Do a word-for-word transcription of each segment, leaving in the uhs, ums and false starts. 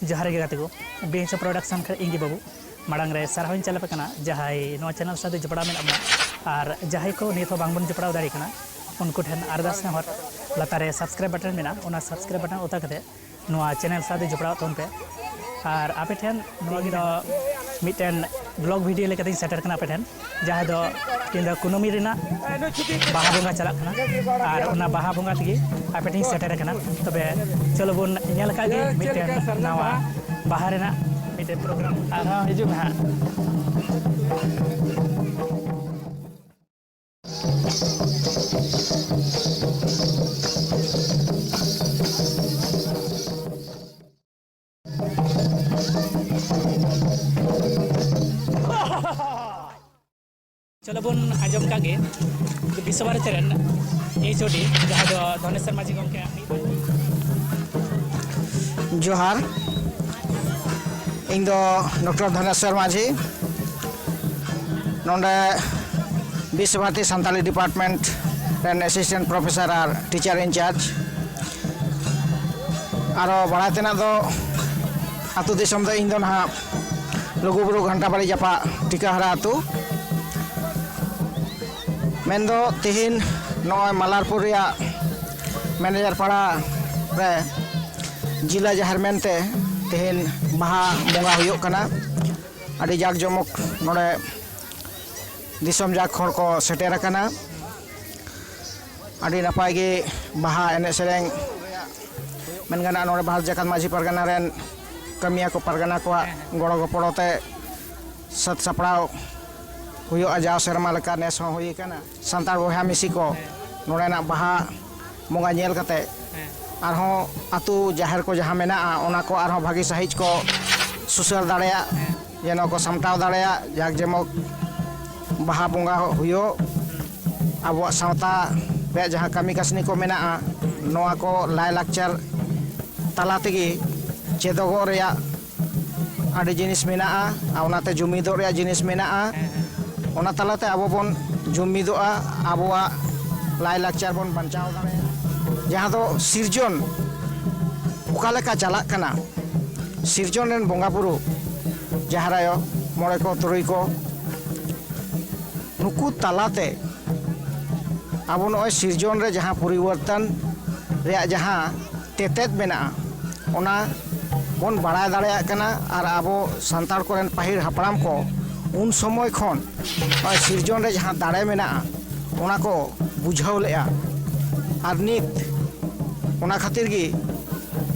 ᱡᱚᱦᱟᱨ ᱜᱮ ᱜᱟᱛᱮ ᱠᱚ, ᱵᱤ ᱮᱭᱤᱪ ᱮ production ᱠᱷᱚᱱ ᱤᱧ ᱜᱮ ᱵᱟᱹᱵᱩ᱾ ᱢᱟᱲᱟᱝ ᱨᱮ ᱥᱟᱨᱦᱟᱣ ᱤᱧ ᱪᱟᱞ ᱟᱯᱮ ᱠᱟᱱᱟ, ᱡᱟᱦᱟᱸᱭ ᱱᱚᱣᱟ channel ᱥᱟᱶᱛᱮ ᱡᱚᱯᱲᱟᱣ ᱢᱮᱱᱟᱜ ᱵᱚᱱᱟ᱾ ᱟᱨ ᱡᱟᱦᱟᱸᱭ ᱠᱚ ᱱᱤᱛ ᱦᱚᱸ ᱵᱟᱝ ᱵᱚᱱ ᱡᱚᱯᱲᱟᱣ ᱫᱟᱲᱮ ᱠᱟᱱᱟ, ᱩᱱᱠᱩ ᱴᱷᱮᱱ ᱟᱨᱫᱟᱥ ᱱᱮᱦᱚᱨ, ᱞᱟᱛᱟᱨ ᱨᱮ subscribe button ᱢᱮᱱᱟᱜᱼᱟ, ᱚᱱᱟ subscribe button ᱚᱛᱟ ᱠᱟᱛᱮ ᱱᱚᱣᱟ channel ᱥᱟᱶᱛᱮ ᱡᱚᱯᱲᱟᱣ ᱛᱟᱵᱚᱱ ᱯᱮ᱾ ᱟᱨ ᱟᱯᱮ ᱴᱷᱮᱱ ᱱᱚᱣᱟ ᱜᱮ ᱫᱚ ᱢᱤᱫᱴᱮᱱ vlog video ᱞᱮᱠᱟᱛᱤᱧ ᱥᱮᱴᱮᱨ ᱠᱟᱱᱟ ᱟᱯᱮ ᱴᱷᱮᱱ, ᱡᱟᱦᱟᱸ ᱫᱚ ᱛᱮᱦᱮᱧ ᱫᱚ ᱠᱩᱱᱟᱹᱢᱤ ᱨᱮᱱᱟᱜ ᱵᱟᱦᱟ ᱵᱚᱸᱜᱟ ᱪᱟᱞᱟᱜ ᱠᱟᱱᱟ᱾ ᱟᱨ ᱚᱱᱟ ᱵᱟᱦᱟ ᱵᱚᱸᱜᱟ ᱛᱮᱜᱮ ᱟᱯᱮ ᱴᱷᱮᱱ ᱥᱮᱴᱮᱨ ᱟᱠᱟᱱᱟ᱾ ᱛᱚᱵᱮ ᱪᱚᱞᱚ ᱵᱚᱱ ᱧᱮᱞ ᱟᱠᱟᱫ ᱜᱮ ᱢᱤᱫᱴᱮᱱ ᱱᱟᱣᱟ ᱵᱟᱦᱟ ᱨᱮᱱᱟᱜ ᱢᱤᱫᱴᱮᱱ program᱾ ᱟᱨᱦᱚᱸ ᱦᱤᱡᱩᱜ ᱢᱮ ᱦᱟᱸᱜ᱾ ᱪᱚᱞᱚ ᱵᱚᱱ ᱟᱸᱡᱚᱢ ᱠᱟᱜ ᱜᱮ ᱵᱤᱥᱥᱚ ᱵᱷᱟᱨᱚᱛᱤ ᱨᱮᱱ ᱮᱭᱤᱪ ᱳ ᱰᱤ, ᱡᱟᱦᱟᱸᱭ ᱫᱚ ᱫᱷᱚᱱᱮᱥᱣᱚᱨ ᱢᱟᱹᱡᱷᱤ ᱜᱚᱢᱠᱮᱭᱟᱜ ᱢᱤᱫ ᱵᱟᱨ᱾ ᱡᱚᱦᱟᱨ, ᱤᱧ ᱫᱚ ᱰᱚᱠᱴᱚᱨ ᱫᱷᱚᱱᱮᱥᱣᱚᱨ ᱢᱟᱹᱡᱷᱤ, ᱱᱚᱰᱮ ᱵᱤᱥᱥᱚ ᱵᱷᱟᱨᱚᱛᱤ ᱥᱟᱱᱛᱟᱞᱤ department ᱨᱮᱱ assistant professor R teacher in charge᱾ ᱟᱨᱚ ᱵᱟᱲᱟᱭ ᱛᱮᱱᱟᱜ ᱫᱚ, ᱟᱹᱛᱩ ᱫᱤᱥᱚᱢ ᱫᱚ ᱤᱧ ᱫᱚ ᱱᱟᱦᱟᱜ ᱞᱩᱜᱩᱵᱩᱨᱩ ᱜᱷᱟᱱᱴᱟᱵᱟᱲᱤ ᱡᱟᱯᱟᱜ ᱴᱤᱠᱟᱹᱦᱟᱨᱟ ᱟᱹᱛᱩ᱾ ᱢᱮᱱᱫᱚ ᱛᱤᱦᱤᱧ ᱱᱚᱜᱼᱚᱭ ᱢᱟᱞᱟᱨᱯᱩᱨ ᱨᱮᱭᱟᱜ ᱢᱮᱱᱮᱡᱟᱨ ᱯᱟᱲᱟ ᱨᱮ ᱡᱤᱞᱟ ᱡᱟᱦᱮᱨ ᱢᱮᱱᱛᱮ ᱛᱤᱦᱤᱧ ᱵᱟᱦᱟ ᱵᱚᱸᱜᱟ ᱦᱩᱭᱩᱜ ᱠᱟᱱᱟ᱾ ᱟᱹᱰᱤ ᱡᱟᱠ ᱡᱚᱢᱚᱠ ᱱᱚᱰᱮ ᱫᱤᱥᱚᱢ ᱡᱟᱠ ᱦᱚᱲ ᱠᱚ ᱥᱮᱴᱮᱨ ᱟᱠᱟᱱᱟ᱾ ᱟᱹᱰᱤ ᱱᱟᱯᱟᱭ ᱜᱮ ᱵᱟᱦᱟ ᱮᱱᱮᱡ ᱥᱮᱨᱮᱧ ᱢᱮᱱ ᱜᱟᱱᱚᱜᱼᱟ, ᱱᱚᱰᱮ ᱵᱷᱟᱨᱚᱛ ᱡᱟᱠᱟᱛ ᱢᱟᱹᱡᱷᱤ ᱯᱟᱨᱜᱟᱱᱟ ᱨᱮᱱ ᱠᱟᱹᱢᱤᱭᱟᱹ ᱠᱚ, ᱯᱟᱨᱜᱟᱱᱟ ᱠᱚᱣᱟᱜ ᱜᱚᱲᱚ ᱜᱚᱯᱚᱲᱚ ᱛᱮ ᱥᱟᱹᱛ ᱥᱟᱯᱲᱟᱣ ᱦᱩᱭᱩᱜᱼᱟ᱾ ᱡᱟᱣ ᱥᱮᱨᱢᱟ ᱞᱮᱠᱟ ᱱᱮᱥ ᱦᱚᱸ ᱦᱩᱭ ᱟᱠᱟᱱᱟ᱾ ᱥᱟᱱᱛᱟᱲ ᱵᱚᱭᱦᱟ ᱢᱤᱥᱤ ᱠᱚ ᱱᱚᱰᱮᱱᱟᱜ ᱵᱟᱦᱟ ᱵᱚᱸᱜᱟ ᱧᱮᱞ ᱠᱟᱛᱮ ᱟᱨᱦᱚᱸ ᱟᱹᱛᱩ ᱡᱟᱦᱮᱨ ᱠᱚ ᱡᱟᱦᱟᱸ ᱢᱮᱱᱟᱜᱼᱟ, ᱚᱱᱟ ᱠᱚ ᱟᱨᱦᱚᱸ ᱵᱷᱟᱹᱜᱤ ᱥᱟᱺᱦᱤᱡ ᱠᱚ ᱥᱩᱥᱟᱹᱨ ᱫᱟᱲᱮᱭᱟᱜ, ᱡᱮᱱᱚ ᱠᱚ ᱥᱟᱢᱴᱟᱣ ᱫᱟᱲᱮᱭᱟᱜ, ᱡᱟᱠ ᱡᱚᱢᱚᱠ ᱵᱟᱦᱟ ᱵᱚᱸᱜᱟ ᱦᱩᱭᱩᱜ᱾ ᱟᱵᱚᱣᱟᱜ ᱥᱟᱶᱛᱟ ᱨᱮᱭᱟᱜ ᱡᱟᱦᱟᱸ ᱠᱟᱹᱢᱤ ᱠᱟᱹᱥᱱᱤ ᱠᱚ ᱢᱮᱱᱟᱜᱼᱟ, ᱱᱚᱣᱟ ᱠᱚ ᱞᱟᱭᱼᱞᱟᱠᱪᱟᱨ ᱛᱟᱞᱟ ᱛᱮᱜᱮ ᱪᱮᱫᱚᱜᱚᱜ ᱨᱮᱭᱟᱜ ᱟᱹᱰᱤ ᱡᱤᱱᱤᱥ ᱢᱮᱱᱟᱜᱼᱟ, ᱟᱨ ᱚᱱᱟᱛᱮ ᱡᱩᱢᱤᱫᱚᱜ ᱨᱮᱭᱟᱜ ᱡᱤᱱᱤᱥ ᱢᱮᱱᱟᱜᱼᱟ᱾ ᱚᱱᱟ ᱛᱟᱞᱟᱛᱮ ᱟᱵᱚ ᱵᱚᱱ ᱡᱩᱢᱤᱫᱚᱜᱼᱟ, ᱟᱵᱚᱣᱟᱜ ᱞᱟᱭᱼᱞᱟᱠᱪᱟᱨ ᱵᱚᱱ ᱵᱟᱧᱪᱟᱣ ᱫᱟᱲᱮᱭᱟᱜᱼᱟ᱾ ᱡᱟᱦᱟᱸ ᱫᱚ ᱥᱤᱨᱡᱚᱱ ᱚᱠᱟ ᱞᱮᱠᱟ ᱪᱟᱞᱟᱜ ᱠᱟᱱᱟ, ᱥᱤᱨᱡᱚᱱ ᱨᱮᱱ ᱵᱚᱸᱜᱟ ᱵᱩᱨᱩ, ᱡᱟᱦᱮᱨ ᱟᱭᱳ, ᱢᱚᱬᱮ ᱠᱚ, ᱛᱩᱨᱩᱭ ᱠᱚ, ᱱᱩᱠᱩ ᱛᱟᱞᱟᱛᱮ ᱟᱵᱚ ᱱᱚᱜᱼᱚᱭ ᱥᱤᱨᱡᱚᱱ ᱨᱮ ᱡᱟᱦᱟᱸ ᱯᱚᱨᱤᱵᱚᱨᱛᱚᱱ ᱨᱮᱭᱟᱜ ᱡᱟᱦᱟᱸ ᱛᱮᱛᱮᱫ ᱢᱮᱱᱟᱜᱼᱟ, ᱚᱱᱟ ᱵᱚᱱ ᱵᱟᱲᱟᱭ ᱫᱟᱲᱮᱭᱟᱜ ᱠᱟᱱᱟ᱾ ᱟᱨ ᱟᱵᱚ ᱥᱟᱱᱛᱟᱲ ᱠᱚᱨᱮᱱ ᱯᱟᱹᱦᱤᱞ ᱦᱟᱯᱲᱟᱢ ᱠᱚ ᱩᱱ ᱥᱚᱢᱚᱭ ᱠᱷᱚᱱ ᱱᱚᱜᱼᱚᱭ ᱥᱤᱨᱡᱚᱱ ᱨᱮ ᱡᱟᱦᱟᱸ ᱫᱟᱲᱮ ᱢᱮᱱᱟᱜᱼᱟ, ᱚᱱᱟ ᱠᱚ ᱵᱩᱡᱷᱟᱹᱣ ᱞᱮᱫᱼᱟ᱾ ᱟᱨ ᱱᱤᱛ ᱚᱱᱟ ᱠᱷᱟᱹᱛᱤᱨ ᱜᱮ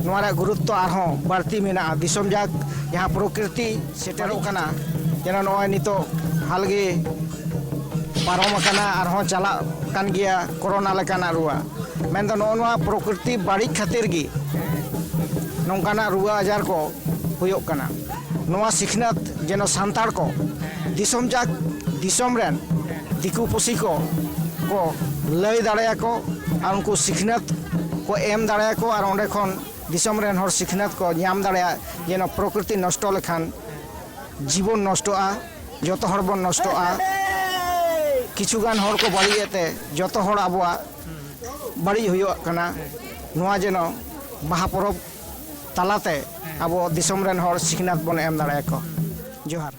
ᱱᱚᱣᱟ ᱨᱮᱭᱟᱜ ᱜᱩᱨᱩᱛᱛᱚ ᱟᱨᱦᱚᱸ ᱵᱟᱹᱲᱛᱤ ᱢᱮᱱᱟᱜᱼᱟ᱾ ᱫᱤᱥᱚᱢ ᱡᱟᱠ ᱡᱟᱦᱟᱸ ᱯᱨᱚᱠᱨᱤᱛᱤ ᱥᱮᱴᱮᱨᱚᱜ ᱠᱟᱱᱟ, ᱡᱮᱱᱚ ᱱᱚᱜᱼᱚᱭ ᱱᱤᱛᱚᱜ ᱦᱟᱞᱜᱮ ᱯᱟᱨᱚᱢ ᱟᱠᱟᱱᱟ, ᱟᱨᱦᱚᱸ ᱪᱟᱞᱟᱜ ᱠᱟᱱ ᱜᱮᱭᱟ ᱠᱳᱨᱳᱱᱟ ᱞᱮᱠᱟᱱᱟᱜ ᱨᱩᱣᱟᱹ᱾ ᱢᱮᱱᱫᱚ ᱱᱚᱜᱼᱚ ᱱᱚᱣᱟ ᱯᱨᱚᱠᱨᱤᱛᱤ ᱵᱟᱹᱲᱤᱡ ᱠᱷᱟᱹᱛᱤᱨ ᱜᱮ ᱱᱚᱝᱠᱟᱱᱟᱜ ᱨᱩᱣᱟᱹ ᱟᱡᱟᱨ ᱠᱚ ᱦᱩᱭᱩᱜ ᱠᱟᱱᱟ᱾ ᱱᱚᱣᱟ ᱥᱤᱠᱷᱱᱟᱹᱛ ᱡᱮᱱᱚ ᱥᱟᱱᱛᱟᱲ ᱠᱚ ᱫᱤᱥᱚᱢ ᱡᱟᱠ ᱫᱤᱥᱚᱢ ᱨᱮᱱ ᱫᱤᱠᱩ ᱯᱩᱥᱤ ᱠᱚ ᱠᱚ ᱞᱟᱹᱭ ᱫᱟᱲᱮᱭᱟᱠᱚ ᱟᱨ ᱩᱱᱠᱩ ᱥᱤᱠᱷᱱᱟᱹᱛ ᱠᱚ ᱮᱢ ᱫᱟᱲᱮᱭᱟᱠᱚ, ᱟᱨ ᱚᱸᱰᱮ ᱠᱷᱚᱱ ᱫᱤᱥᱚᱢ ᱨᱮᱱ ᱦᱚᱲ ᱥᱤᱠᱷᱱᱟᱹᱛ ᱠᱚ ᱧᱟᱢ ᱫᱟᱲᱮᱭᱟᱜ, ᱡᱮᱱᱚ ᱯᱨᱚᱠᱨᱤᱛᱤ ᱱᱚᱥᱴᱚ ᱞᱮᱠᱷᱟᱱ ᱡᱤᱵᱚᱱ ᱱᱚᱥᱴᱚᱜᱼᱟ, ᱡᱚᱛᱚ ᱦᱚᱲ ᱵᱚᱱ ᱱᱚᱥᱴᱚᱜᱼᱟ᱾ ᱠᱤᱪᱷᱩ ᱜᱟᱱ ᱦᱚᱲ ᱠᱚ ᱵᱟᱹᱲᱤᱡ ᱮᱫ ᱛᱮ ᱡᱚᱛᱚ ᱦᱚᱲ ᱟᱵᱚᱣᱟᱜ ᱵᱟᱹᱲᱤᱡ ᱦᱩᱭᱩᱜ ᱠᱟᱱᱟ᱾ ᱱᱚᱣᱟ ᱡᱮᱱᱚ ᱵᱟᱦᱟ ᱯᱚᱨᱚᱵᱽ ᱛᱟᱞᱟᱛᱮ ᱟᱵᱚ ᱫᱤᱥᱚᱢ ᱨᱮᱱ ᱦᱚᱲ ᱥᱤᱠᱷᱱᱟᱹᱛ ᱵᱚᱱ ᱮᱢ ᱫᱟᱲᱮᱭᱟᱠᱚ᱾ ᱡᱚᱦᱟᱨ᱾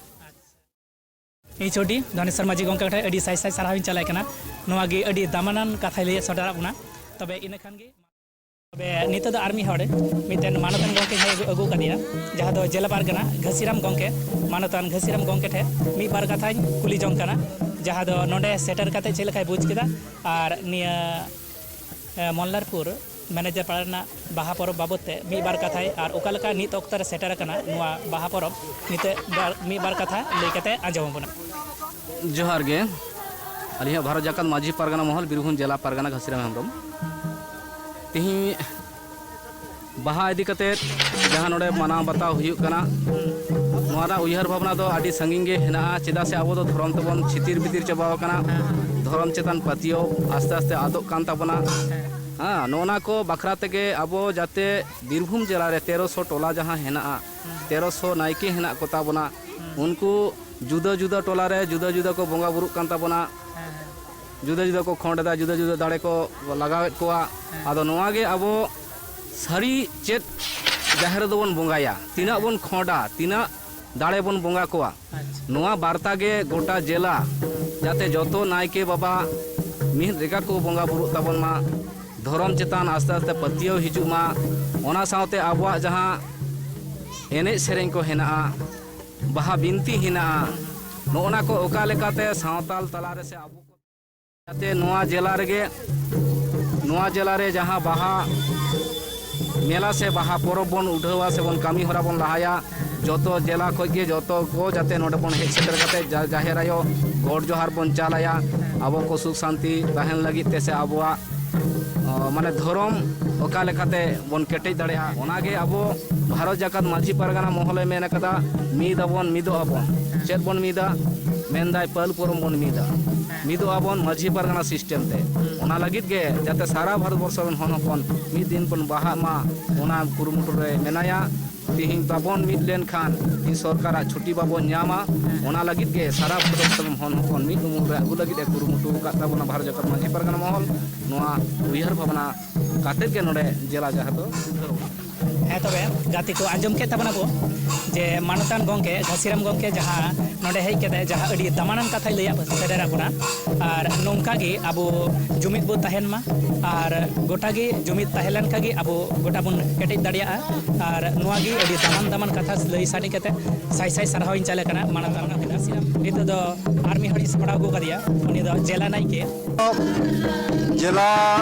ᱮᱭᱤᱪ ᱳ ᱰᱤ ᱫᱷᱚᱱᱮᱥᱚᱨ ᱢᱟᱹᱡᱷᱤ ᱜᱚᱢᱠᱮ ᱴᱷᱮᱱ ᱟᱹᱰᱤ ᱥᱟᱭ ᱥᱟᱭ ᱥᱟᱨᱦᱟᱣ ᱤᱧ ᱪᱟᱞᱟᱭ ᱠᱟᱱᱟ᱾ ᱱᱚᱣᱟ ᱜᱮ ᱟᱹᱰᱤ ᱫᱟᱢᱟᱱᱟᱱ ᱠᱟᱛᱷᱟᱭ ᱞᱟᱹᱭ ᱥᱚᱫᱚᱨᱟᱜ ᱵᱚᱱᱟ᱾ ᱛᱚᱵᱮ ᱤᱱᱟᱹ ᱠᱷᱟᱱ ᱜᱮ, ᱛᱚᱵᱮ ᱱᱤᱛᱚᱜ ᱫᱚ ᱟᱨ ᱢᱤᱫ ᱦᱚᱲ ᱢᱤᱫᱴᱮᱱ ᱢᱟᱱᱚᱛᱟᱱ ᱜᱚᱢᱠᱮ ᱦᱮᱡ ᱟᱹᱜᱩ ᱠᱟᱫᱮᱭᱟ, ᱡᱟᱦᱟᱸ ᱫᱚ ᱡᱮᱞᱟ ᱯᱟᱨᱜᱟᱱᱟ ᱜᱷᱟᱹᱥᱤᱨᱟᱢ ᱜᱚᱢᱠᱮ, ᱢᱟᱱᱚᱛᱟᱱ ᱜᱷᱟᱹᱥᱤᱨᱟᱢ ᱜᱚᱢᱠᱮ ᱴᱷᱮᱱ ᱢᱤᱫ ᱵᱟᱨ ᱠᱟᱛᱷᱟᱧ ᱠᱩᱞᱤ ᱡᱚᱝ ᱠᱟᱱᱟ, ᱡᱟᱦᱟᱸ ᱫᱚ ᱱᱚᱰᱮ ᱥᱮᱴᱮᱨ ᱠᱟᱛᱮ ᱪᱮᱫ ᱞᱮᱠᱟᱭ ᱵᱩᱡᱽ ᱠᱮᱫᱟ ᱟᱨ ᱱᱤᱭᱟᱹ ᱮ, ᱢᱚᱞᱞᱟᱨᱯᱩᱨ ᱢᱮᱱᱮᱡᱟᱨ ᱯᱟᱲᱟ ᱨᱮᱱᱟᱜ ᱵᱟᱦᱟ ᱯᱚᱨᱚᱵᱽ ᱵᱟᱵᱚᱫ ᱛᱮ ᱢᱤᱫ ᱵᱟᱨ ᱠᱟᱛᱷᱟᱭ, ᱟᱨ ᱚᱠᱟ ᱞᱮᱠᱟ ᱱᱤᱛ ᱚᱠᱛᱚ ᱨᱮ ᱥᱮᱴᱮᱨ ᱟᱠᱟᱱᱟ ᱱᱚᱣᱟ ᱵᱟᱦᱟ ᱯᱚᱨᱚᱵᱽ, ᱱᱤᱛᱚᱜ ᱵᱟᱨ, ᱢᱤᱫ ᱵᱟᱨ ᱠᱟᱛᱷᱟ ᱞᱟᱹᱭ ᱠᱟᱛᱮ ᱟᱸᱡᱚᱢ ᱟᱵᱚᱱᱟ᱾ ᱡᱚᱦᱟᱨ ᱜᱮ᱾ ᱟᱹᱞᱤᱧᱟᱜ ᱵᱷᱟᱨᱚᱛ ᱡᱟᱠᱟᱛ ᱢᱟᱹᱡᱷᱤ ᱯᱟᱨᱜᱟᱱᱟ ᱢᱚᱦᱚᱞ, ᱵᱤᱨᱵᱷᱩᱢ ᱡᱮᱞᱟ ᱯᱟᱨᱜᱟᱱᱟ, ᱜᱷᱟᱹᱥᱤᱨᱟᱢ ᱦᱮᱢᱵᱨᱚᱢ᱾ ᱛᱮᱦᱮᱧ ᱵᱟᱦᱟ ᱤᱫᱤ ᱠᱟᱛᱮ ᱡᱟᱦᱟᱸ ᱱᱚᱰᱮ ᱢᱟᱱᱟᱣ ᱵᱟᱛᱟᱣ ᱦᱩᱭᱩᱜ ᱠᱟᱱᱟ, ᱱᱚᱣᱟ ᱨᱮᱱᱟᱜ ᱩᱭᱦᱟᱹᱨ ᱵᱷᱟᱵᱽᱱᱟ ᱫᱚ ᱟᱹᱰᱤ ᱥᱟᱺᱜᱤᱧ ᱜᱮ ᱦᱮᱱᱟᱜᱼᱟ᱾ ᱪᱮᱫᱟᱜ ᱥᱮ ᱟᱵᱚ ᱫᱚ ᱫᱷᱚᱨᱚᱢ ᱛᱮᱵᱚᱱ ᱪᱷᱤᱛᱤᱨ ᱵᱤᱛᱤᱨ ᱪᱟᱵᱟᱣ ᱟᱠᱟᱱᱟ᱾ ᱫᱷᱚᱨᱚᱢ ᱪᱮᱛᱟᱱ ᱯᱟᱹᱛᱭᱟᱹᱣ ᱟᱥᱛᱮ ᱟᱥᱛᱮ ᱟᱫᱚᱜ ᱠᱟᱱ ᱛᱟᱵᱚᱱᱟ᱾ ᱦᱮᱸ, ᱱᱚᱜᱼᱚ ᱱᱟ ᱠᱚ ᱵᱟᱠᱷᱨᱟ ᱛᱮᱜᱮ ᱟᱵᱚ ᱡᱟᱛᱮ ᱵᱤᱨᱵᱷᱩᱢ ᱡᱮᱞᱟ ᱨᱮ ᱛᱮᱨᱚᱥᱚ ᱴᱚᱞᱟ ᱡᱟᱦᱟᱸ ᱦᱮᱱᱟᱜᱼᱟ, ᱛᱮᱨᱚᱥᱚ ᱱᱟᱭᱠᱮ ᱦᱮᱱᱟᱜ ᱠᱚᱛᱟ ᱵᱚᱱᱟ, ᱩᱱᱠᱩ ᱡᱩᱫᱟᱹ ᱡᱩᱫᱟᱹ ᱴᱚᱞᱟ ᱨᱮ ᱡᱩᱫᱟᱹ ᱡᱩᱫᱟᱹ ᱠᱚ ᱵᱚᱸᱜᱟ ᱵᱩᱨᱩᱜ ᱠᱟᱱ ᱛᱟᱵᱚᱱᱟ᱾ ᱡᱩᱫᱟᱹ ᱡᱩᱫᱟᱹ ᱠᱚ ᱠᱷᱚᱸᱰ ᱮᱫᱟ, ᱡᱩᱫᱟᱹ ᱡᱩᱫᱟᱹ ᱫᱟᱲᱮ ᱠᱚ ᱞᱟᱜᱟᱣᱮᱫ ᱠᱚᱣᱟ᱾ ᱟᱫᱚ ᱱᱚᱣᱟ ᱜᱮ ᱟᱵᱚ ᱥᱟᱹᱨᱤ ᱪᱮᱫ ᱡᱟᱦᱮᱨ ᱨᱮᱫᱚ ᱵᱚᱱ ᱵᱚᱸᱜᱟᱭᱟ, ᱛᱤᱱᱟᱹᱜ ᱵᱚᱱ ᱠᱷᱚᱸᱰᱟ, ᱛᱤᱱᱟᱹᱜ ᱫᱟᱲᱮ ᱵᱚᱱ ᱵᱚᱸᱜᱟ ᱠᱚᱣᱟ᱾ ᱟᱪᱪᱷᱟ᱾ ᱱᱚᱣᱟ ᱵᱟᱨᱛᱟ ᱜᱮ ᱜᱚᱴᱟ ᱡᱮᱞᱟ, ᱡᱟᱛᱮ ᱡᱚᱛᱚ ᱱᱟᱭᱠᱮ ᱵᱟᱵᱟ ᱢᱤᱫ ᱞᱮᱠᱟ ᱠᱚ ᱵᱚᱸᱜᱟ ᱵᱩᱨᱩᱜ ᱛᱟᱵᱚᱱ ᱢᱟ, ᱫᱷᱚᱨᱚᱢ ᱪᱮᱛᱟᱱ ᱟᱥᱛᱮ ᱟᱥᱛᱮ ᱯᱟᱹᱛᱭᱟᱹᱣ ᱦᱤᱡᱩᱜ ᱢᱟ, ᱚᱱᱟ ᱥᱟᱶᱛᱮ ᱟᱵᱚᱣᱟᱜ ᱡᱟᱦᱟᱸ ᱮᱱᱮᱡ ᱥᱮᱨᱮᱧ ᱠᱚ ᱦᱮᱱᱟᱜᱼᱟ, ᱵᱟᱦᱟ ᱵᱤᱱᱛᱤ ᱦᱮᱱᱟᱜᱼᱟ, ᱱᱚᱜᱼᱚ ᱱᱟ ᱠᱚ ᱚᱠᱟ ᱞᱮᱠᱟᱛᱮ ᱥᱟᱶᱛᱟᱞ ᱛᱟᱞᱟᱨᱮ ᱥᱮ ᱟᱵᱚ ᱠᱚ ᱡᱟᱛᱮ ᱱᱚᱣᱟ ᱡᱮᱞᱟ ᱨᱮᱜᱮ, ᱱᱚᱣᱟ ᱡᱮᱞᱟ ᱨᱮ ᱡᱟᱦᱟᱸ ᱵᱟᱦᱟ ᱢᱮᱞᱟ ᱥᱮ ᱵᱟᱦᱟ ᱯᱚᱨᱚᱵᱽ ᱵᱚᱱ ᱩᱰᱷᱟᱹᱣᱟ ᱥᱮ ᱵᱚᱱ ᱠᱟᱹᱢᱤ ᱦᱚᱨᱟ ᱵᱚᱱ ᱞᱟᱦᱟᱭᱟ, ᱡᱚᱛᱚ ᱡᱮᱞᱟ ᱠᱷᱚᱡ ᱜᱮ ᱡᱚᱛᱚ ᱠᱚ ᱡᱟᱛᱮ ᱱᱚᱰᱮ ᱵᱚᱱ ᱦᱮᱡ ᱥᱮᱴᱮᱨ ᱠᱟᱛᱮ ᱡᱟ-, ᱡᱟᱦᱮᱨ ᱟᱭᱳ ᱜᱚᱰ ᱡᱚᱦᱟᱨ ᱵᱚᱱ ᱪᱟᱞᱟᱭᱟ, ᱟᱵᱚ ᱠᱚ ᱥᱩᱠ ᱥᱟᱱᱛᱤ ᱛᱟᱦᱮᱱ ᱞᱟᱹᱜᱤᱫ ᱛᱮ ᱥᱮ ᱟᱵᱚᱣᱟᱜ, ᱚ, ᱢᱟᱱᱮ ᱫᱷᱚᱨᱚᱢ ᱚᱠᱟ ᱞᱮᱠᱟᱛᱮ ᱵᱚᱱ ᱠᱮᱴᱮᱡ ᱫᱟᱲᱮᱭᱟᱜᱼᱟ᱾ ᱚᱱᱟᱜᱮ ᱟᱵᱚ ᱵᱷᱟᱨᱚᱛ ᱡᱟᱠᱟᱛ ᱢᱟᱹᱡᱷᱤ ᱯᱟᱨᱜᱟᱱᱟ ᱢᱚᱦᱚᱞᱮ ᱢᱮᱱ ᱟᱠᱟᱫᱟ, ᱢᱤᱫ ᱟᱵᱚᱱ, ᱢᱤᱫᱚᱜ ᱟᱵᱚᱱ᱾ ᱪᱮᱫ ᱵᱚᱱ ᱢᱤᱫᱟ? ᱢᱮᱱᱫᱟᱭ ᱯᱟᱹᱞ ᱯᱩᱨᱩᱢ ᱵᱚᱱ ᱢᱤᱫᱟ, ᱢᱤᱫᱚᱜ ᱟᱵᱚᱱ ᱢᱟᱹᱡᱷᱤ ᱯᱟᱨᱜᱟᱱᱟ ᱥᱤᱥᱴᱮᱢ ᱛᱮ᱾ ᱚᱱᱟ ᱞᱟᱹᱜᱤᱫ ᱜᱮ ᱡᱟᱛᱮ ᱥᱟᱨᱟ ᱵᱷᱟᱨᱚᱛ ᱵᱚᱨᱥᱚ ᱨᱮᱱ ᱦᱚᱱ ᱦᱚᱯᱚᱱ ᱢᱤᱫ ᱫᱤᱱ ᱵᱚᱱ ᱵᱟᱦᱟᱜ ᱢᱟ, ᱚᱱᱟ ᱠᱩᱨᱩᱢᱩᱴᱩ ᱨᱮ ᱢᱮᱱᱟᱭᱟ᱾ ᱛᱤᱦᱤᱧ ᱵᱟᱵᱚᱱ ᱢᱤᱫ ᱞᱮᱱᱠᱷᱟᱱ ᱛᱤᱦᱤᱧ ᱥᱚᱨᱠᱟᱨᱟᱜ ᱪᱷᱩᱴᱤ ᱵᱟᱵᱚᱱ ᱧᱟᱢᱟ᱾ ᱚᱱᱟ ᱞᱟᱹᱜᱤᱫ ᱜᱮ ᱥᱟᱨᱟ ᱵᱷᱟᱨᱚᱛ ᱵᱚᱨᱥᱚ ᱨᱮᱱ ᱦᱚᱱ ᱦᱚᱯᱚᱱ ᱢᱤᱫ ᱩᱢᱩᱞ ᱨᱮ ᱟᱹᱜᱩ ᱞᱟᱹᱜᱤᱫ ᱮ ᱠᱩᱨᱩᱢᱩᱴᱩ ᱟᱠᱟᱫ ᱛᱟᱵᱚᱱᱟ ᱵᱷᱟᱨᱚᱛ ᱡᱟᱠᱟᱛ ᱢᱟᱹᱡᱷᱤ ᱯᱟᱨᱜᱟᱱᱟ ᱢᱚᱦᱚᱞ᱾ ᱱᱚᱣᱟ ᱩᱭᱦᱟᱹᱨ ᱵᱷᱟᱵᱽᱱᱟ ᱠᱟᱛᱮᱫ ᱜᱮ ᱱᱚᱰᱮ ᱡᱮᱞᱟ ᱡᱟᱦᱮᱨ ᱫᱚ ᱩᱫᱷᱟᱹᱣ ᱮᱱᱟ᱾ ᱦᱮᱸ, ᱛᱚᱵᱮ ᱜᱟᱛᱮ ᱠᱚ, ᱟᱸᱡᱚᱢ ᱠᱮᱫ ᱛᱟᱵᱚᱱᱟ ᱵᱚ ᱡᱮ ᱢᱟᱱᱚᱛᱟᱱ ᱜᱚᱢᱠᱮ, ᱜᱷᱟᱥᱤᱨᱟᱢ ᱜᱚᱢᱠᱮ ᱡᱟᱦᱟᱸ ᱱᱚᱰᱮ ᱦᱮᱡ ᱠᱟᱛᱮ ᱡᱟᱦᱟᱸ ᱟᱹᱰᱤ ᱫᱟᱢᱟᱱᱟᱱ ᱠᱟᱛᱷᱟᱭ ᱞᱟᱹᱭᱟᱫ ᱵᱚᱱᱟ, ᱥᱮᱴᱮᱨᱟᱫ ᱵᱚᱱᱟ, ᱟᱨ ᱱᱚᱝᱠᱟ ᱜᱮ ᱟᱵᱚ ᱡᱩᱢᱤᱫ ᱵᱚ ᱛᱟᱦᱮᱱ ᱢᱟ, ᱟᱨ ᱜᱚᱴᱟ ᱜᱮ ᱡᱩᱢᱤᱫ ᱛᱟᱦᱮᱸ ᱞᱮᱱ ᱠᱷᱟᱱ ᱜᱮ ᱟᱵᱚ ᱜᱚᱴᱟ ᱵᱚᱱ ᱠᱮᱴᱮᱡ ᱫᱟᱲᱮᱭᱟᱜᱼᱟ᱾ ᱟᱨ ᱱᱚᱣᱟ ᱜᱮ ᱟᱹᱰᱤ ᱫᱟᱢᱟᱱ ᱫᱟᱢᱟᱱ ᱠᱟᱛᱷᱟ ᱞᱟᱹᱭ ᱥᱟᱰᱮ ᱠᱟᱛᱮ ᱥᱟᱭ ᱥᱟᱭ ᱥᱟᱨᱦᱟᱣ ᱤᱧ ᱪᱟᱞ ᱟᱠᱟᱱᱟ ᱢᱟᱱᱚᱛᱟᱱ ᱜᱷᱟᱥᱤᱨᱟᱢ᱾ ᱱᱤᱛᱚᱜ ᱫᱚ ᱟᱨ ᱢᱤᱫ ᱦᱚᱲᱤᱧ ᱥᱟᱯᱲᱟᱣ ᱟᱹᱜᱩ ᱠᱟᱫᱮᱭᱟ, ᱩᱱᱤ ᱫᱚ ᱡᱮᱞᱟ ᱱᱟᱭᱠᱮ᱾ ᱡᱮᱞᱟ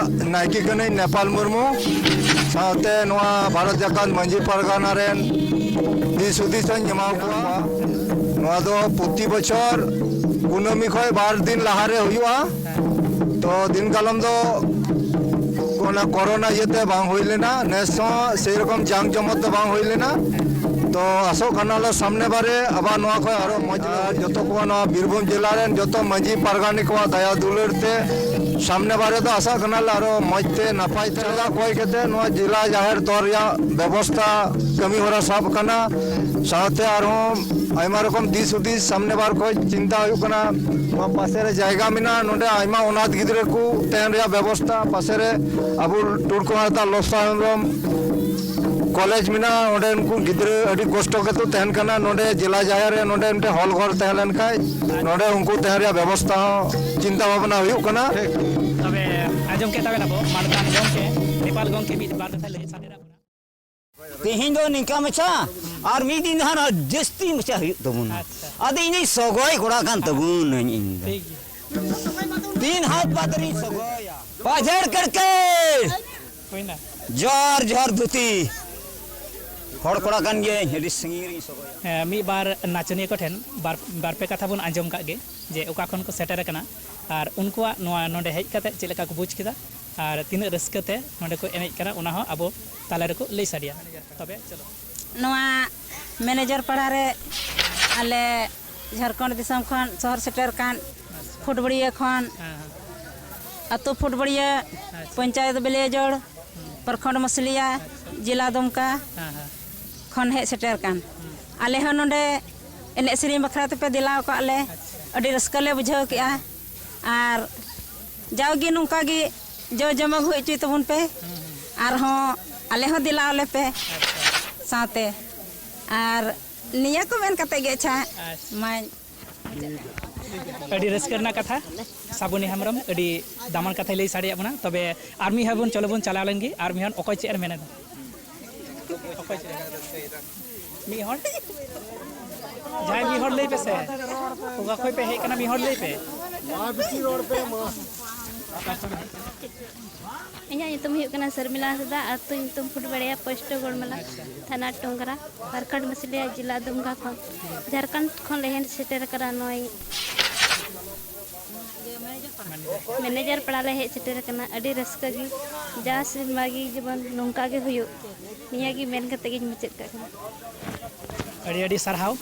ᱱᱟᱭᱠᱮ ᱠᱟᱹᱱᱟᱹᱧ ᱱᱮᱯᱟᱞ ᱢᱩᱨᱢᱩ, ᱥᱟᱶᱛᱮ ᱱᱚᱣᱟ ᱵᱷᱟᱨᱚᱛ ᱡᱟᱠᱟᱛ ᱢᱟᱹᱡᱷᱤ ᱯᱟᱨᱜᱟᱱᱟ ᱨᱮᱱ ᱫᱤᱥ ᱦᱩᱫᱤᱥ ᱦᱚᱸᱧ ᱮᱢᱟ ᱠᱚᱣᱟ᱾ ᱱᱚᱣᱟ ᱫᱚ ᱯᱨᱚᱛᱤ ᱵᱚᱪᱷᱚᱨ ᱠᱩᱱᱟᱹᱢᱤ ᱠᱷᱚᱱ ᱵᱟᱨ ᱫᱤᱱ ᱞᱟᱦᱟᱨᱮ ᱦᱩᱭᱩᱜᱼᱟ᱾ ᱛᱚ ᱫᱤᱱ ᱠᱟᱞᱚᱢ ᱫᱚ ᱚᱱᱟ ᱠᱚᱨᱳᱱᱟ ᱤᱭᱟᱹᱛᱮ ᱵᱟᱝ ᱦᱩᱭ ᱞᱮᱱᱟ, ᱱᱮᱥ ᱦᱚᱸ ᱥᱮᱨᱚᱠᱚᱢ ᱡᱟᱸᱠ ᱡᱚᱢᱚᱠ ᱫᱚ ᱵᱟᱝ ᱦᱩᱭ ᱞᱮᱱᱟ᱾ ᱛᱚ ᱟᱥᱚᱜ ᱠᱟᱱᱟᱞᱮ ᱥᱟᱢᱱᱮ ᱵᱟᱨᱮ ᱟᱵᱟᱨ ᱱᱚᱣᱟ ᱠᱷᱚᱱ ᱟᱨᱚ ᱢᱚᱡᱽ ᱞᱮ ᱟᱨ ᱡᱚᱛᱚ ᱠᱚ ᱱᱚᱣᱟ ᱵᱤᱨᱵᱷᱩᱢ ᱡᱮᱞᱟ ᱨᱮᱱ ᱡᱚᱛᱚ ᱢᱟᱹᱡᱷᱤ ᱯᱟᱨᱜᱟᱱᱤ ᱠᱚᱣᱟᱜ ᱫᱟᱭᱟ ᱫᱩᱞᱟᱹᱲ ᱛᱮ ᱥᱟᱢᱱᱮ ᱵᱟᱨᱮ ᱫᱚ ᱟᱥᱟᱜ ᱠᱟᱱᱟᱞᱮ ᱟᱨᱚ ᱢᱚᱡᱽ ᱛᱮ ᱱᱟᱯᱟᱭ ᱛᱮ ᱪᱟᱸᱫᱟ ᱠᱚᱭ ᱠᱟᱛᱮ ᱱᱚᱣᱟ ᱡᱮᱞᱟ ᱡᱟᱦᱮᱨ ᱫᱚᱨ ᱨᱮᱭᱟᱜ ᱵᱮᱵᱚᱥᱛᱟ ᱠᱟᱹᱢᱤ ᱦᱚᱨᱟ ᱥᱟᱵ ᱟᱠᱟᱱᱟ᱾ ᱥᱟᱶᱛᱮ ᱟᱨᱦᱚᱸ ᱟᱭᱢᱟ ᱨᱚᱠᱚᱢ ᱫᱤᱥ ᱦᱩᱫᱤᱥ ᱥᱟᱢᱱᱮ ᱵᱟᱨ ᱠᱷᱚᱱ ᱪᱤᱱᱛᱟ ᱦᱩᱭᱩᱜ ᱠᱟᱱᱟ᱾ ᱱᱚᱣᱟ ᱯᱟᱥᱮ ᱨᱮ ᱡᱟᱭᱜᱟ ᱢᱮᱱᱟᱜᱼᱟ, ᱱᱚᱰᱮ ᱟᱭᱢᱟ ᱚᱱᱟᱛᱷ ᱜᱤᱫᱽᱨᱟᱹ ᱠᱚ ᱛᱟᱦᱮᱱ ᱨᱮᱭᱟᱜ ᱵᱮᱵᱚᱥᱛᱟ, ᱯᱟᱥᱮ ᱨᱮ ᱟᱵᱚ ᱴᱩᱰᱩ ᱠᱚ ᱦᱟᱸᱥᱫᱟ ᱞᱚᱥᱟ ᱦᱮᱢᱵᱨᱚᱢ ᱠᱚᱞᱮᱡᱽ ᱢᱮᱱᱟᱜᱼᱟ, ᱚᱸᱰᱮ ᱩᱱᱠᱩ ᱜᱤᱫᱽᱨᱟᱹ ᱟᱹᱰᱤ ᱠᱚᱥᱴᱚ ᱠᱟᱛᱮ ᱛᱟᱦᱮᱱ ᱠᱟᱱᱟ᱾ ᱱᱚᱰᱮ ᱡᱮᱞᱟ ᱡᱟᱦᱮᱨ ᱨᱮ ᱱᱚᱰᱮ ᱢᱤᱫᱴᱮᱱ ᱦᱚᱞ ᱜᱷᱚᱨ ᱛᱟᱦᱮᱸ ᱞᱮᱱ ᱠᱷᱟᱡ ᱱᱚᱰᱮ ᱩᱱᱠᱩ ᱛᱟᱦᱮᱸ ᱨᱮᱭᱟᱜ ᱵᱮᱵᱚᱥᱛᱷᱟ ᱦᱚᱸ ᱪᱤᱱᱛᱟ ᱵᱷᱟᱵᱽᱱᱟ ᱦᱩᱭᱩᱜ ᱠᱟᱱᱟ᱾ ᱛᱚᱵᱮ ᱟᱸᱡᱚᱢ ᱠᱮᱫ ᱛᱟᱵᱮᱱᱟ ᱵᱚ ᱢᱟᱱᱚᱛᱟᱱ ᱜᱚᱢᱠᱮ, ᱱᱮᱯᱟᱞ ᱜᱚᱢᱠᱮ ᱢᱤᱫ ᱵᱟᱨ ᱠᱟᱛᱷᱟ ᱞᱟᱹᱭ ᱥᱟᱰᱮ ᱨᱟᱵᱚᱱᱟ᱾ ᱛᱮᱦᱮᱧ ᱫᱚ ᱱᱤᱝᱠᱟ ᱢᱟᱪᱷᱟ, ᱟᱨ ᱢᱤᱫ ᱫᱤᱱ ᱫᱚ ᱦᱟᱸᱜ ᱡᱟᱹᱥᱛᱤ ᱢᱟᱪᱷᱟ ᱦᱩᱭᱩᱜ ᱛᱟᱵᱚᱱᱟ᱾ ᱟᱪᱪᱷᱟ᱾ ᱟᱫᱚ ᱤᱧ ᱫᱚᱧ ᱥᱚᱜᱚᱭ ᱠᱚᱲᱟ ᱠᱟᱱ ᱛᱟᱵᱚᱱᱟᱹᱧ ᱤᱧ ᱫᱚ᱾ ᱴᱷᱤᱠ ᱜᱮᱭᱟ᱾ ᱛᱤᱱ ᱦᱟᱛ ᱵᱟᱫ ᱨᱤᱧ ᱥᱚᱜᱚᱭᱟ᱾ ᱯᱟᱡᱷᱮᱲ ᱠᱟᱹᱲᱠᱟᱹ᱾ ᱦᱩᱭᱱᱟ᱾ ᱡᱚᱦᱟᱨ, ᱡᱚᱦᱟᱨ ᱫᱷᱩᱛᱤ᱾ ᱦᱚᱲ ᱠᱚᱲᱟ ᱠᱟᱱ ᱜᱤᱭᱟᱹᱧ, ᱟᱹᱰᱤ ᱥᱟᱺᱜᱤᱧ ᱨᱤᱧ ᱥᱚᱜᱚᱭᱟ᱾ ᱦᱮᱸ, ᱢᱤᱫ ᱵᱟᱨ ᱱᱟᱪᱚᱱᱤᱭᱟᱹ ᱠᱚᱴᱷᱮᱱ ᱵᱟᱨ, ᱵᱟᱨ ᱯᱮ ᱠᱟᱛᱷᱟ ᱵᱚᱱ ᱟᱸᱡᱚᱢ ᱠᱟᱜ ᱜᱮ, ᱡᱮ ᱚᱠᱟ ᱠᱷᱚᱱ ᱠᱚ ᱥᱮᱴᱮᱨ ᱟᱠᱟᱱᱟ ᱟᱨ ᱩᱱᱠᱩᱣᱟᱜ ᱱᱚᱣᱟ ᱱᱚᱰᱮ ᱦᱮᱡ ᱠᱟᱛᱮ ᱪᱮᱫ ᱞᱮᱠᱟ ᱠᱚ ᱵᱩᱡᱽ ᱠᱮᱫᱟ ᱟᱨ ᱛᱤᱱᱟᱹᱜ ᱨᱟᱹᱥᱠᱟᱹ ᱛᱮ ᱱᱚᱰᱮ ᱠᱚ ᱮᱱᱮᱡ ᱠᱟᱱᱟ, ᱚᱱᱟ ᱦᱚᱸ ᱟᱵᱚ ᱛᱟᱞᱟ ᱨᱮᱠᱚ ᱞᱟᱹᱭ ᱥᱟᱰᱮᱭᱟ᱾ ᱛᱚᱵᱮ ᱪᱚᱞᱚ᱾ ᱱᱚᱣᱟ ᱢᱮᱱᱮᱡᱟᱨ ᱯᱟᱲᱟ ᱨᱮ ᱟᱞᱮ ᱡᱷᱟᱲᱠᱷᱚᱸᱰ ᱫᱤᱥᱚᱢ ᱠᱷᱚᱱ ᱥᱚᱦᱚᱨ ᱥᱮᱴᱮᱨ ᱟᱠᱟᱱ ᱯᱷᱩᱴᱵᱟᱹᱲᱤᱭᱟᱹ ᱠᱷᱚᱱ, ᱦᱮᱸ, ᱦᱮᱸ᱾ ᱟᱹᱛᱩ ᱯᱷᱩᱴᱵᱟᱹᱲᱤᱭᱟᱹ, ᱟᱪᱪᱷᱟ᱾ ᱯᱚᱧᱪᱟᱭᱮᱛ ᱵᱮᱞᱤᱭᱟᱹᱡᱳᱲ, ᱯᱨᱚᱠᱷᱚᱸᱰ ᱢᱟᱹᱥᱞᱤᱭᱟ, ᱡᱮᱞᱟ ᱫᱩᱢᱠᱟ ᱦᱮᱸ, ᱦᱮᱸ᱾ ᱠᱷᱚᱱ ᱦᱮᱡ ᱥᱮᱴᱮᱨ ᱟᱠᱟᱱ᱾ ᱟᱞᱮ ᱦᱚᱸ ᱱᱚᱰᱮ ᱮᱱᱮᱡ ᱥᱮᱨᱮᱧ ᱵᱟᱠᱷᱨᱟ ᱛᱮᱯᱮ ᱫᱮᱞᱟ ᱟᱠᱟᱫ ᱞᱮ, ᱟᱪᱪᱷᱟ᱾ ᱟᱹᱰᱤ ᱨᱟᱹᱥᱠᱟᱹ ᱞᱮ ᱵᱩᱡᱷᱟᱹᱣ ᱠᱮᱜᱼᱟ᱾ ᱟᱨ ᱡᱟᱣᱜᱮ ᱱᱚᱝᱠᱟ ᱜᱮ ᱡᱚ ᱡᱚᱢᱚᱠ ᱦᱩᱭ ᱦᱚᱪᱚᱭ ᱛᱟᱵᱚᱱ ᱯᱮ᱾ ᱦᱩᱸ, ᱦᱩᱸ᱾ ᱟᱨᱦᱚᱸ ᱟᱞᱮ ᱦᱚᱸ ᱫᱮᱞᱟ ᱟᱞᱮ ᱯᱮ᱾ ᱟᱪᱪᱷᱟ᱾ ᱥᱟᱶᱛᱮ ᱟᱨ ᱱᱤᱭᱟᱹ ᱠᱚ ᱢᱮᱱ ᱠᱟᱛᱮ ᱜᱮ ᱟᱪᱪᱷᱟ, ᱟᱪᱪᱷᱟ᱾ ᱢᱟᱧ ᱟᱹᱰᱤ ᱨᱟᱹᱥᱠᱟᱹ ᱨᱮᱱᱟᱜ ᱠᱟᱛᱷᱟ, ᱥᱟᱵᱚᱱᱤ ᱦᱮᱢᱵᱨᱚᱢ ᱟᱹᱰᱤ ᱫᱟᱢᱟᱱ ᱠᱟᱛᱷᱟᱭ ᱞᱟᱹᱭ ᱥᱟᱰᱮᱭᱟᱜ ᱵᱚᱱᱟ᱾ ᱛᱚᱵᱮ ᱟᱨ ᱢᱤᱫ ᱦᱚᱲ ᱵᱚᱱ, ᱪᱚᱞᱚ ᱵᱚᱱ ᱪᱟᱞᱟᱣ ᱞᱮᱱ ᱜᱮ, ᱟᱨ ᱢᱤᱫ ᱦᱚᱲ ᱚᱠᱚᱭ ᱪᱮᱫ ᱮ ᱢᱮᱱᱮᱫᱟ? ᱚᱠᱚᱭ ᱪᱮᱫ? ᱢᱤᱫ ᱦᱚᱲ? ᱡᱟᱦᱟᱸᱭ ᱢᱤᱫ ᱦᱚᱲ ᱞᱟᱹᱭ ᱯᱮ ᱥᱮ, ᱚᱠᱟ ᱠᱷᱚᱱ ᱯᱮ ᱦᱮᱡ ᱠᱟᱱᱟ, ᱢᱤᱫ ᱦᱚᱲ ᱞᱟᱹᱭ ᱯᱮ᱾ ᱢᱟ ᱵᱮᱥᱤ ᱨᱚᱲ ᱯᱮ, ᱢᱟ᱾ ᱤᱧᱟᱹᱜ ᱧᱩᱛᱩᱢ ᱦᱩᱭᱩᱜ ᱠᱟᱱᱟ ᱥᱚᱨᱢᱤᱞᱟ ᱦᱟᱸᱥᱫᱟ, ᱟᱹᱛᱩ ᱧᱩᱛᱩᱢ ᱯᱷᱩᱴᱵᱟᱲᱤᱭᱟ, ᱯᱳᱥᱴ ᱜᱳᱲᱢᱟᱞᱟ, ᱛᱷᱟᱱᱟ ᱴᱩᱝᱜᱨᱟ, ᱯᱨᱚᱠᱷᱚᱸᱰ ᱢᱟᱹᱥᱞᱤᱭᱟ, ᱡᱮᱞᱟ ᱫᱩᱢᱠᱟ ᱠᱷᱚᱱ, ᱡᱷᱟᱲᱠᱷᱚᱸᱰ ᱠᱷᱚᱱ ᱞᱮ ᱦᱮᱡ ᱥᱮᱴᱮᱨ ᱟᱠᱟᱱᱟ ᱱᱚᱜᱼᱚᱭ ᱢᱮᱱᱮᱡᱟᱨ ᱯᱟᱲᱟ ᱞᱮ ᱦᱮᱡ ᱥᱮᱴᱮᱨ ᱟᱠᱟᱱᱟ᱾ ᱟᱹᱰᱤ ᱨᱟᱹᱥᱠᱟᱹ ᱜᱮ, ᱡᱟ ᱥᱮᱨᱢᱟ ᱜᱮ ᱡᱮᱢᱚᱱ ᱱᱚᱝᱠᱟ ᱜᱮ ᱦᱩᱭᱩᱜ, ᱱᱤᱭᱟᱹ ᱜᱮ ᱢᱮᱱ ᱠᱟᱛᱮ ᱜᱤᱧ ᱢᱩᱪᱟᱹᱫ ᱠᱟᱜ ᱠᱟᱱᱟ᱾ ᱟᱹᱰᱤ ᱟᱹᱰᱤ ᱥᱟᱨᱦᱟᱣ᱾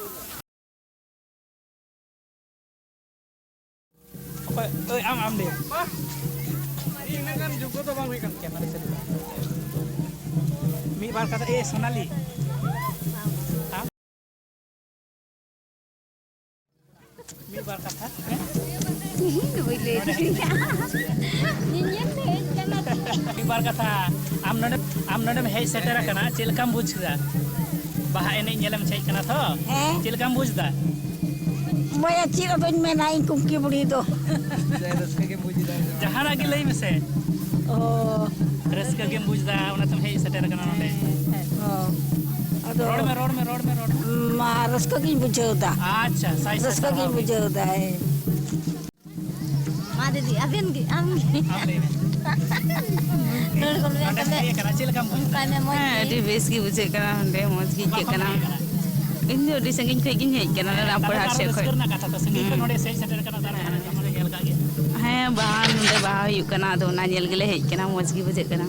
ᱚᱠᱚᱭ? ᱳᱭ, ᱟᱢ, ᱟᱢ ᱞᱟᱹᱭ ᱢᱮ᱾ ᱤᱧ ᱩᱱᱟᱹᱜ ᱜᱟᱱ ᱡᱳᱜᱽᱜᱚ ᱫᱚ ᱵᱟᱝ ᱦᱩᱭ ᱠᱟᱱ ᱛᱤᱧᱟ᱾ ᱢᱤᱫ ᱵᱟᱨ ᱠᱟᱛᱷᱟ, ᱮ, ᱥᱳᱱᱟᱞᱤ, ᱟᱢ? ᱢᱤᱫ ᱵᱟᱨ ᱠᱟᱛᱷᱟ, ᱦᱮᱸ? ᱤᱧ ᱫᱚ ᱵᱟᱹᱧ ᱞᱟᱹᱭ ᱫᱟᱲᱮᱭᱟᱜᱼᱟ᱾ ᱧᱮᱧᱮᱞ ᱞᱮ ᱦᱮᱡ ᱠᱟᱱᱟ᱾ ᱢᱤᱫ ᱵᱟᱨ ᱠᱟᱛᱷᱟ, ᱟᱢ ᱱᱚᱰᱮ, ᱟᱢ ᱱᱚᱰᱮᱢ ᱦᱮᱡ ᱥᱮᱴᱮᱨ ᱟᱠᱟᱱᱟ, ᱪᱮᱫ ᱞᱮᱠᱟᱢ ᱵᱩᱡᱽ ᱠᱮᱫᱟ? ᱵᱟᱦᱟ ᱮᱱᱮᱡ ᱧᱮᱞᱮᱢ ᱦᱮᱡ ᱟᱠᱟᱱᱟ ᱛᱚ, ᱦᱮᱸ᱾ ᱪᱮᱫ ᱞᱮᱠᱟᱢ ᱵᱩᱡᱽ ᱮᱫᱟ? ᱵᱚᱭᱟ, ᱪᱮᱫ ᱟᱫᱚᱧ ᱢᱮᱱᱟ, ᱤᱧ ᱠᱩᱝᱠᱤ ᱵᱩᱲᱦᱤ ᱫᱚ᱾ ᱨᱟᱹᱥᱠᱟᱹ ᱜᱮᱢ ᱵᱩᱡᱽ ᱮᱫᱟ? ᱡᱟᱦᱟᱱᱟᱜ ᱜᱮ ᱞᱟᱹᱭ ᱢᱮᱥᱮ᱾ ᱚ᱾ ᱨᱟᱹᱥᱠᱟᱹ ᱜᱮᱢ ᱵᱩᱡᱽ ᱮᱫᱟ, ᱚᱱᱟᱛᱮᱢ ᱦᱮᱡ ᱥᱮᱴᱮᱨ ᱟᱠᱟᱱᱟ ᱱᱚᱰᱮ᱾ ᱚ᱾ ᱟᱫᱚ ᱨᱚᱲ ᱢᱮ, ᱨᱚᱲ ᱢᱮ, ᱨᱚᱲ ᱢᱮ, ᱨᱚᱲ ᱢᱮ᱾ ᱢᱟ, ᱨᱟᱹᱥᱠᱟᱹ ᱜᱤᱧ ᱵᱩᱡᱷᱟᱹᱣ ᱮᱫᱟ᱾ ᱟᱪᱪᱷᱟ, ᱥᱟᱭ ᱥᱟᱭ ᱨᱟᱹᱥᱠᱟᱹ ᱥᱟᱨᱦᱟᱣ᱾ ᱜᱤᱧ ᱵᱩᱡᱷᱟᱹᱣ ᱮᱫᱟ, ᱦᱮᱸ᱾ ᱢᱟ ᱫᱤᱫᱤ, ᱟᱵᱮᱱ ᱜᱮ, ᱟᱢ ᱜᱮ᱾ ᱟᱢ ᱞᱟᱹᱭ ᱢᱮ᱾ ᱨᱚᱲ ᱜᱚᱞ ᱢᱮ ᱱᱚᱰᱮ ᱛᱚᱵᱮ᱾ ᱦᱮᱡ ᱟᱠᱟᱱᱟ, ᱪᱮᱫ ᱞᱮᱠᱟᱢ ᱵᱩᱡᱽ ᱮᱫᱟ? ᱚᱱᱠᱟ ᱢᱮ, ᱢᱚᱡᱽ ᱦᱮᱸ, ᱜᱮ᱾ ᱟᱹᱰᱤ ᱵᱮᱥ ᱜᱮ ᱵᱩᱡᱷᱟᱹᱜ ᱠᱟᱱᱟ ᱱᱚᱰᱮ, ᱢᱚᱡᱽ ᱜᱮ ᱚᱠᱟ ᱟᱹᱭᱠᱟᱹᱜ ᱠᱷᱚᱱ ᱠᱟᱱᱟ᱾ ᱦᱮᱡ ᱟᱠᱟᱱᱟ? ᱤᱧ ᱫᱚ ᱟᱹᱰᱤ ᱥᱟᱺᱜᱤᱧ ᱠᱷᱚᱱ ᱜᱤᱧ ᱦᱮᱡ ᱟᱠᱟᱱᱟ, ᱦᱮᱸ, ᱛᱟᱦᱞᱮ ᱨᱟᱢᱯᱩᱨ ᱛᱚ ᱦᱟᱴ ᱟᱨᱚ ᱥᱮᱫ ᱨᱟᱹᱥᱠᱟᱹ ᱠᱷᱚᱱ᱾ ᱨᱮᱱᱟᱜ ᱠᱟᱛᱷᱟ ᱛᱚ, ᱥᱟᱺᱜᱤᱧ ᱠᱷᱚᱱ ᱦᱩᱸ᱾ ᱱᱚᱰᱮ ᱦᱮᱡ ᱥᱮᱴᱮᱨ ᱟᱠᱟᱱᱟ, ᱛᱟᱦᱞᱮ ᱦᱟᱱᱟ ᱱᱚᱰᱮ ᱧᱮᱞ ᱠᱟᱜ ᱜᱮ᱾ ᱦᱮᱸ, ᱵᱟᱦᱟ, ᱱᱚᱰᱮ ᱵᱟᱦᱟ ᱦᱩᱭᱩᱜ ᱠᱟᱱᱟ, ᱟᱫᱚ ᱚᱱᱟ ᱧᱮᱞ ᱜᱮᱞᱮ ᱦᱮᱡ ᱟᱠᱟᱱᱟ, ᱢᱚᱡᱽ ᱜᱮ ᱵᱩᱡᱷᱟᱹᱜ ᱠᱟᱱᱟ᱾